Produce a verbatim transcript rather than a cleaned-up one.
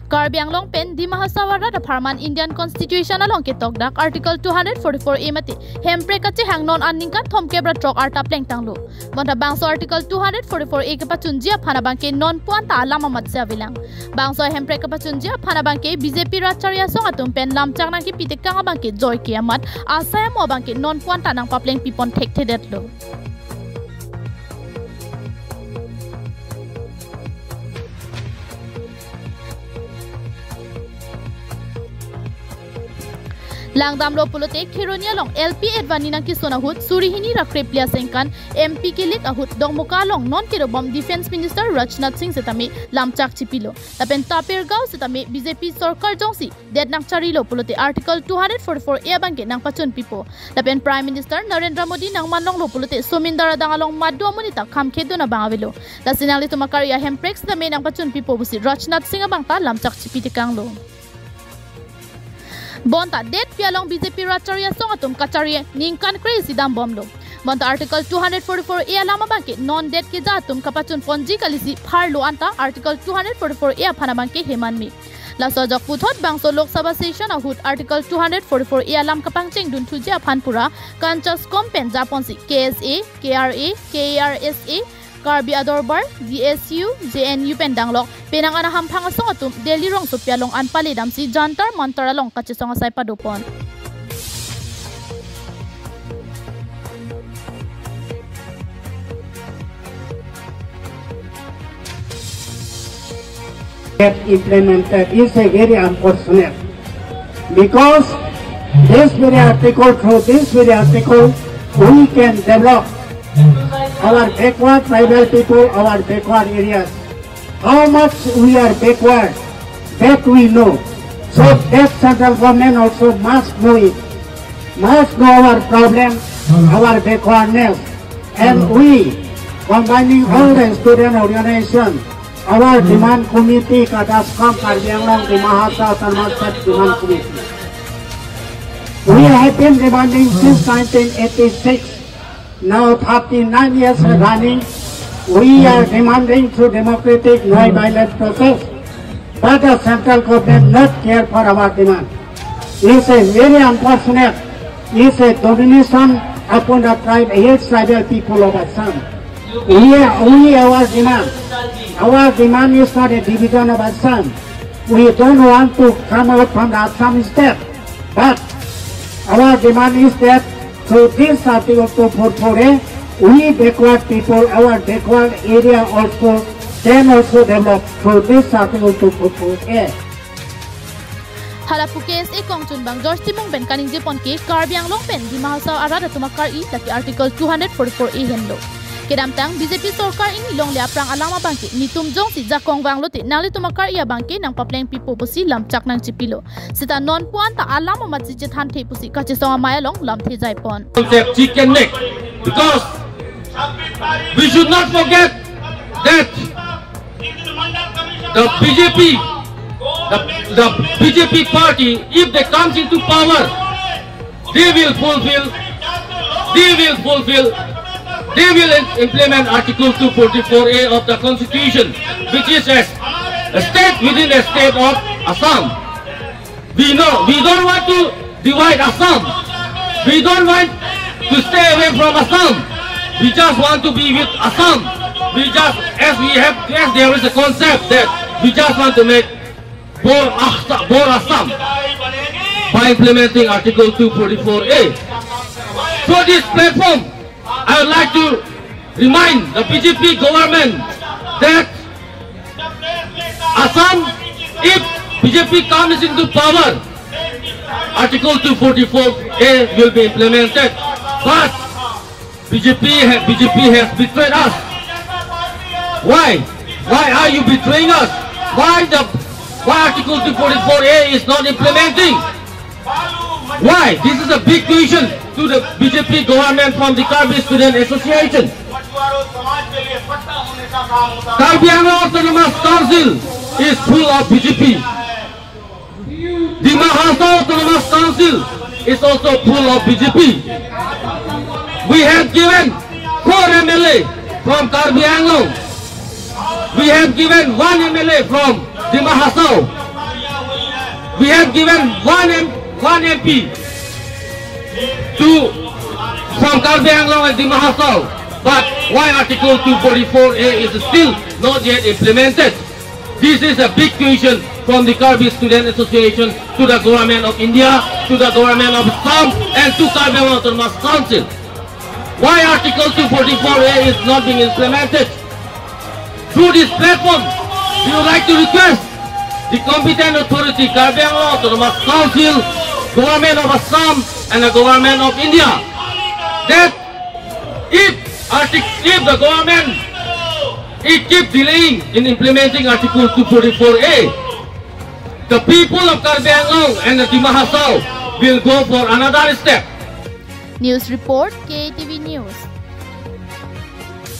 Karbi Anglong pen Dima Hasao arat apharman Indian Constitution along ketokdak Article two hundred forty-four A mate hemprek kachehang non aningkan thomkep ra throk arta plengtanglo. Bonta bangso Article two hundred forty-four A kepachunji aphan abangke non puan ta alam amatsi avelang. Bangso hemprek kepachunji aphan abangke B J P rat chari asong atum pen lamchak nangkipi tekang abangke joike amat asai amo abangke non puan ta nangpaplengpipon thekthedetlo. Langdamlo pulote Kheroni along L P Advani nangkeson ahut suri hini ra krephli asengkan M P kelik ahut Dokmoka along non kedobom Defence Minister Rajnath Singh setame lamchak chipilo. Lapen Tapir Gaon setame B J P sorkar jongsi det nangcharilo pulote Article two hundred forty-four A abangke nangpachunpipo. Lapen Prime Minister Narendra Modi nangmanlonglo pulote somindar adang along madu amonit ta khamkhedun abang avelo. Lasi nanglitum akari ahemprek setame nangpachunpipo pusi Rajnath Singh abang ta lamchak chipi tekanglo. Bonta detpi along B J P rat chari asong atum kachari ningkan kre-isi dambomlo. Bonta Article two hundred forty-four A alam abangke non det keja atum kapachunponji kalisi pharlo anta Article two hundred forty-four A aphan abangke hemanmi. Laso ajok puthot bangso Lok Sabha session ahut Article two hundred forty-four A alam kapangchengdunthuji aphan pura kanchaskom pen japonsi K S A, K R A, K A R S A, Karbi Adorbar, G S U, J N U pen danglok penang anahamphang asong atum Delhi rongsopi along an pale damsi Jantar Mantar along kachesong asai padopon. Get implemented is a very unfortunate, because this very article, through this very article, we can develop our backward tribal people, our backward areas. How much we are backward, that we know. So that central government also must know it, must know our problem, our backwardness. And we, combining all the student organization, our demand committee, Kadascom Karbi Anglong Dima Hasao Autonomous State Demand Committee, we have been demanding since nineteen eighty-six. Now thirty-nine years are running. We are demanding through democratic, non-violent process, but the central government not care for our demand. It's a very unfortunate. It's a domination upon the tribe, hill tribal people of Assam. We, we our demand. Our demand is not a division of Assam. We don't want to come out from the Assam state, but our demand is that through this Article two forty-four A, we backward people, our backward area also can also develop through this Article two forty-four A. Hala pu K S A kongchunbang George Timung pen kaningjepon ke Karbi Anglong pen Dima Hasao arat atum akari lake Article two hundred forty-four A henlo. Kedamtang B J P sorkar ingni longle aphrang alam abangke netum jongsi jakong vanglote nanglitum akari abangke nangpaplengpipo pusi lamchak nangchipilo. Seta non puan ta alam amatsi chethanthe pusi kachesong amei along lamthe jaipon. Concept chicken neck, because we should not forget that the B J P, the, the B J P party, if they comes into power, they will fulfill, they will fulfill, they will im-, implement Article two forty-four A of the Constitution, which is a, a state within a state of Assam. We know, we don't want to divide Assam. We don't want to stay away from Assam. We just want to be with Assam. We just, as we have, as there is a concept that we just want to make Bor Assam, Bor Assam by implementing Article two forty-four A. Through this platform, I would like to remind the B J P government that Assam, if B J P comes into power, Article two forty-four A will be implemented. But B J P ha-, B J P has betrayed us. Why? Why are you betraying us? Why the, why Article two forty-four A is not implementing? Why? This is a big question to the B J P government from the Karbi Student Association. Karbi Anglong Autonomous Council is full of B J P. Dima Hasao Autonomous Council is also full of B J P. We have given four M L A from Karbi Anglong. We have given one M L A from Dima Hasao. We have given one M, one M P to, from Karbi Anglong and Dima Hasao, but why Article two forty-four A is still not yet implemented? This is a big question from the Karbi Student Association to the Government of India, to the Government of Assam, and to Karbi Anglong Autonomous Council. Why Article two forty-four A is not being implemented? Through this platform, we would like to request the competent authority, Karbi Anglong Autonomous Council, Government of Assam, and the Government of India, that if Artic-, if the government, it keep delaying in implementing Article two forty-four A, the people of Karbi Anglong and the Dima Hasao will go for another step. News report, K A T V News.